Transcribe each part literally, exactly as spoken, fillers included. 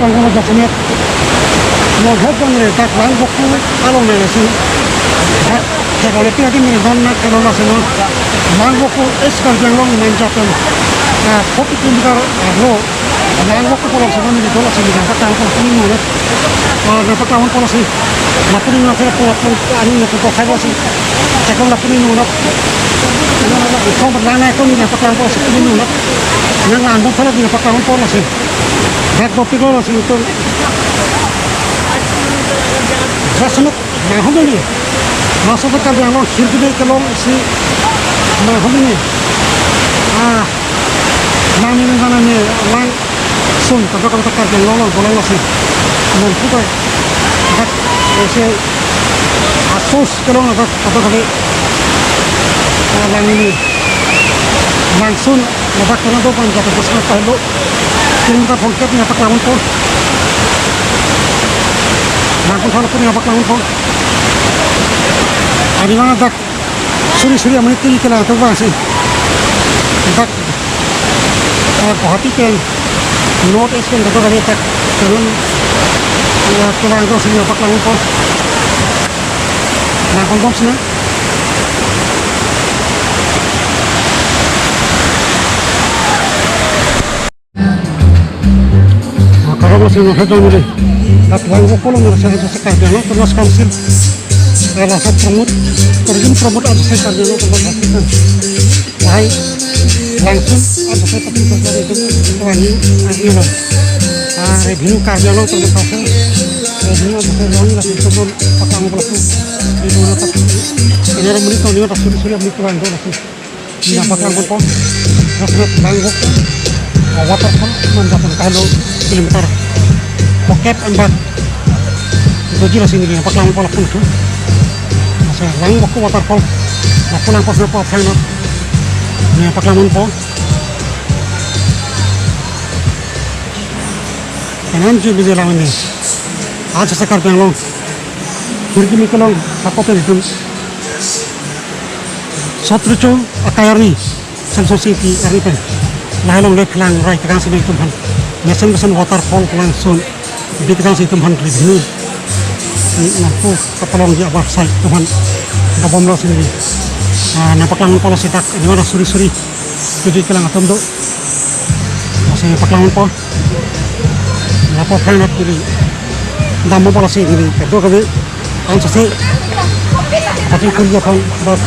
Tangkolo document. Lo het bang re dak Langvoku along le si. Dak ke kali pi adi mene don na ke lo la si no. Langvoku East Karbi Anglong Manja pen. Ah, forty kilometer, ah, lo. Langvoku pulo si no ni dola si ni dak tangkolo ni no. Ah, na patang pulo si. Na puni na se pulo pun ani na ko khai lo si. Ke ko la puni no na. Ko berlana ko ni na patang pulo si puni no na. Yang Langvoku pulo ni na patang pulo si. Dak dopik lo si itu. Jasemet, nah, hum ni. Masuk ke Karbi Anglong, hirkini kelong si, nah, hum ni. Ah, nah, ini mana ni, Langsun, tapi kalau ke Karbi Anglong, boleh lo si. Nah, kita, dak, eh, si, asus kelong, dak, apa kali, ah, Lang ini. Langsun, ladak kena do bang jatuh bus na pahlo. Kilometer hongket ni apak lamun po. Langsun hal pun ni apak lamun po. Adi mana dak suri suri amonit kili kela tu bang si. Dak, ah, Guwahati pen North East pen kata kali tak turun, ah, kelang tu sini apak lamun po. Langkong bom sini. Karong lo sini hedon ni. Dak Langvoku along lo sini sekarang lo terus council. Kalau saya promote, terjun promote ada sekarang lo terus hospital. Lahai Langsun ada saya tapi terjadi itu tuan ini lagi lo. Ah, revenue Karbi Anglong terus hospital. Revenue ada saya lo ni lagi turun patang puluh. Ini orang tak. Ini orang menit tahun ini tak sudah sudah menit tuan tu lagi. Ini apak lamun po. Terus Langvoku, ah, waterfall, man dapat kahlo kilometer. Hongket anbat. Itu jelas ini apak lamun po lapu tu. Masa Langvoku waterfall. Lapu lang pas na po aphan na. Ini apak lamun po. Kanan ju biji lawan ni. Aja sekar penglong. Hirkini kelong, apa pen itu. Sotrecho akai arni, Central City arni pen. Lahai along le phelang rai kekang sini itum aphan. Mesen mesen waterfall Langsun. Bit kekang sini itum aphan revenue. Nangpu kapalong di abar sai itum aphan. Kabom lo sini. Ah, nangpaklang polo sitak, ini mana suri suri. Jadi kelang atum do. Masih paklang po. Lapu aphan nat kiri. Dam mo pala si kiri. Kedo kami. An sasi. Tapi kiri aphan. Bak.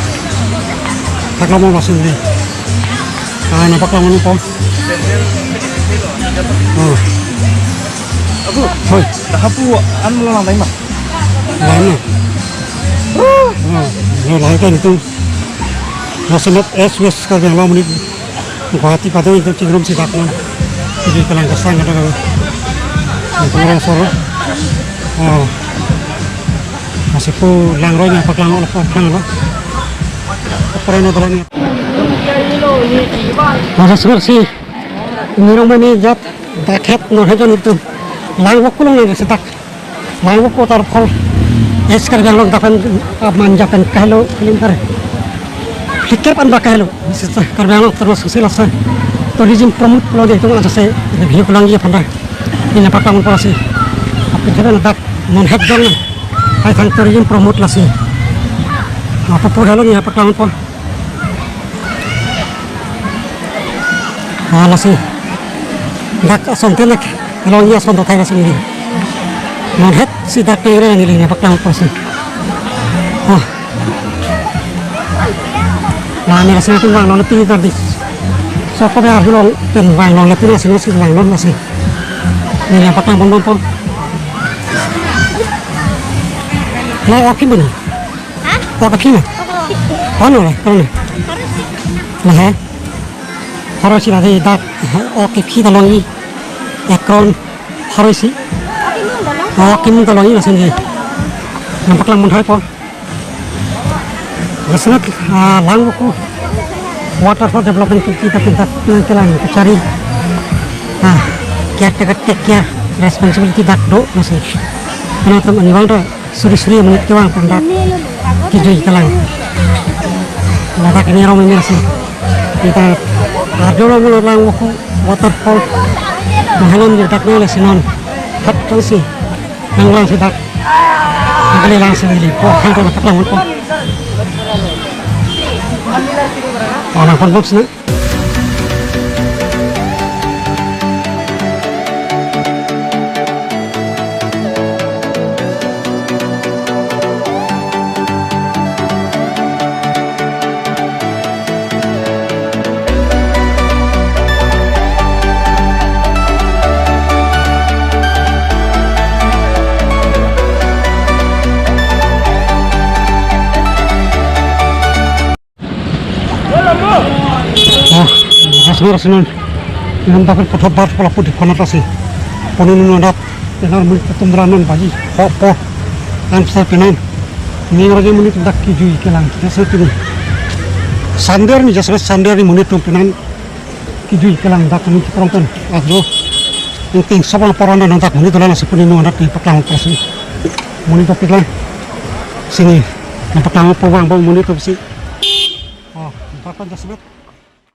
Paklang mo masih kiri. Ah, nangpaklang po. Oh. Abu. Hoi. Hapu an mula lang ma? Lang ma. Oh, lo lahai kan itu. Nasional S W S Karbi Anglong monit. Guwahati padon itu chingrum sidak na. Jadi kelang kesang ada kalau. Itu orang solo. Oh. Masih pu lang roi nya paklang lo paklang lo. Apa roi na tolong ni. Masa sebersih. Nirong mani jat. Dak het non het jon itu. Langvoku along ni sidak. Langvoku waterfall. East Karbi Anglong dapan, ah, Manja pen kahlo kilometer. Phlikep anbat kahlo. Sita Karbi Anglong termasuk si lasa. Tourism promote pulo de itu aja se review pulang dia panda. Ini apa tahun pula si. Apa kira na dak non het jon. Hai thang tourism promote lasi. Apa pura lo ni apa tahun pun. Ah, lasi. Dak asonte nak. Along iya asonte thai lasi ni. Non het si dak pengre ni li paklang pasi. Ah. Nah, ni lasi tu bang non pi tadi. So ko biar hulong pen bang non pi lasi lasi bang non lasi. Ni yang paklang pon pon pon. Nah, oke mana? Hah? Oke mana? Anu lah, anu. Nah, eh. Pharo isi lasi dak, oh, kephi ta longji. Ekron pharo isi. Oh, kimung ta longji lason ke. Nangpaklang mun hai po. Lason, ah, Langvoku waterfall development kita pinta pinta lang kachari. Ah, caretaker take care responsibility dak do lason. Karena teman ini bang do. Suri suri amonit kevang pen dak kejui kelang. Ladak ini arong meme lasi. Kita arjo lo mulo Langvoku waterfall. Mahalon di dak ni lasi non. Khat kangsi. Nanglang si dak. Nanglang si ili. Oh, hang ko tak lang ko. Oh, nang kon box na. Oh, jasmer sinon. Inam dapat puthot bar pola putih konat asi. Poni nunu adat. Penar mui ketum ranon baji. Ho po. An sa penan. Ni ragi muni dak kijui kelang. Jasmer tini. Sander ni jasmer sander ni muni tum penan. Kijui kelang dak ni keprong pen. Agro. Inting sabang poran dan dak muni dolan asi poni nunu adat ni paklang pasi. Muni topik lang. Sini. Yang pertama pawang bang muni tum si. Oh, dapat jasmer.